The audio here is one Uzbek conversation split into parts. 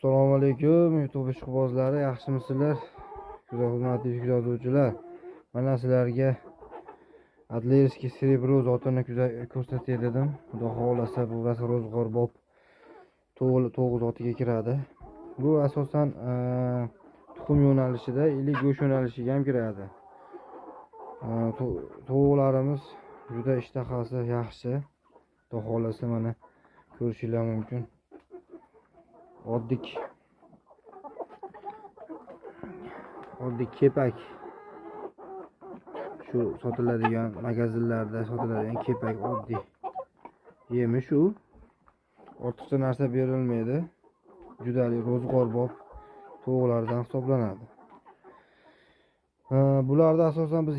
Assalomu alaykum YouTube ishqibozlari, yaxshimisizlar? Hurmatli kuzatuvchilar, mana sizlarga Адлерский серебро zotini ko'rsatay dedim. Xudo xohlasa bu rosa ro'zg'orbob to'g'ri zotiga kiradi. Bu asosan tuxum yo'nalishida ili go'sht yo'nalishiga ham kiradi. Tovuqlarimiz juda ishtahasi yaxshi. Xudo xohlasa mana ko'rishingiz mumkin. Oddiy kepak, shu sotiladigan magazinlarda sotiladigan kepak oddiy yemi shu. Ortiqcha narsa berilmaydi. Juda ro'zg'orbob tovuqlardan hisoblanadi. Bularda asosan biz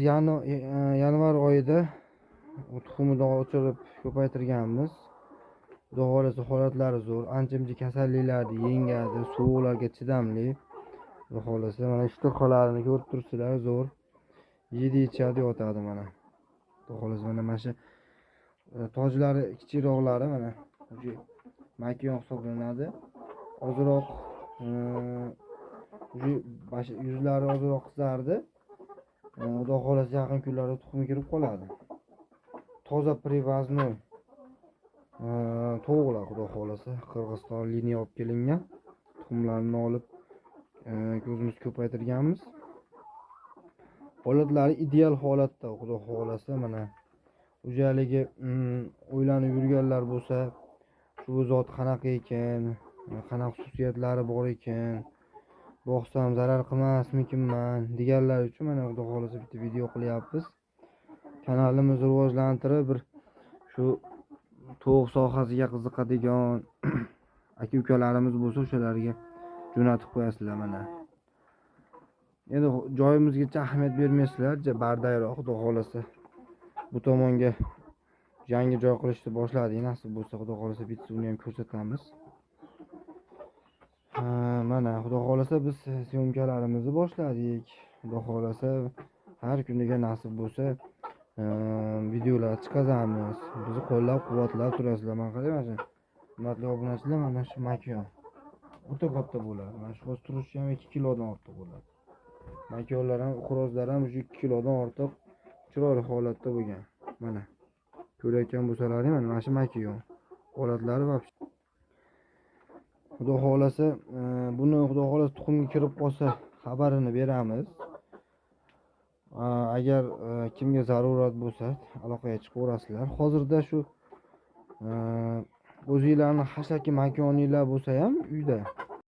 yanvar oyida tuxumidan o'chirib ko'paytirganmiz. Xudo xohlasa holatlari zo'r, ancha-muncha kasalliklarni yengadi, sovuqlarga chidamli. Xudo xohlasa mana ishtiqolarini ko'rib turibsizlar, zo'r. Yedi ichadi, yotadi mana. Xudo xohlasa mana shu tojlari kichikroqlari mana shu makiyon hisoblanadi. Ozroq yuzlari ozroq qizardi. Xudo xohlasa yaqin kunlarda tuxum kirib qoladi. Toza привозной tovuqlar, xudo xohlasa Qirg'iziston liniya olib kelingan tuxumlarni olib ko'zimiz ko'paytirganmiz. Holatlari ideal holatda, xudo xohlasa mana o'shaligi o'ylanib yurganlar bo'lsa, shu zot qanaqa ekan, qanaqa xususiyatlari bor ekan, boqsam zarar qilmasmikinman deganlar uchun mana xudo xohlasa bitta video qilyapmiz. Kanalimizni rivojlantirib bir shu tovuq sohasiga qiziqadigan aka ukalarimiz bo'lsa o'shalarga jo'natib qo'yasizlar mana. Endi joyimizgacha ahamiyat bermaysizlar, bardayroq xudo xohlasa bu tomonga yangi joy qilishni boshladik. Nasib bo'lsa xudo xohlasa bitta uni ham ko'rsatamiz. Mana xudo xohlasa biz syomkalarimizni boshladik. Xudo xohlasa har kuniga nasib bo'lsa videolar chiqazamiz. Bizni qo'llab-quvvatlab turasizlar. Mana qarang, mana shu hurmatli obunachilar, mana shu makiyon o'ta katta bo'ladi. Mana shu hozir turishi ham 2 kilodan ortiq bo'ladi. Makiyonlar ham, xo'rozlar ham shu 2 kilodan ortiq chiroyli holatda bo'lgan. Mana ko'rayotgan bo'lsalaring, mana shu makiyon holatlari va xudo xohlasa buni xudo xohlasa tuxumga kirib qolsa xabarini beramiz. Agar kimga zarurat bo'lsa aloqaga chiqaverasizlar. Hozirda shu o'zinglarni hashaki makoninglar bo'lsa ham uyda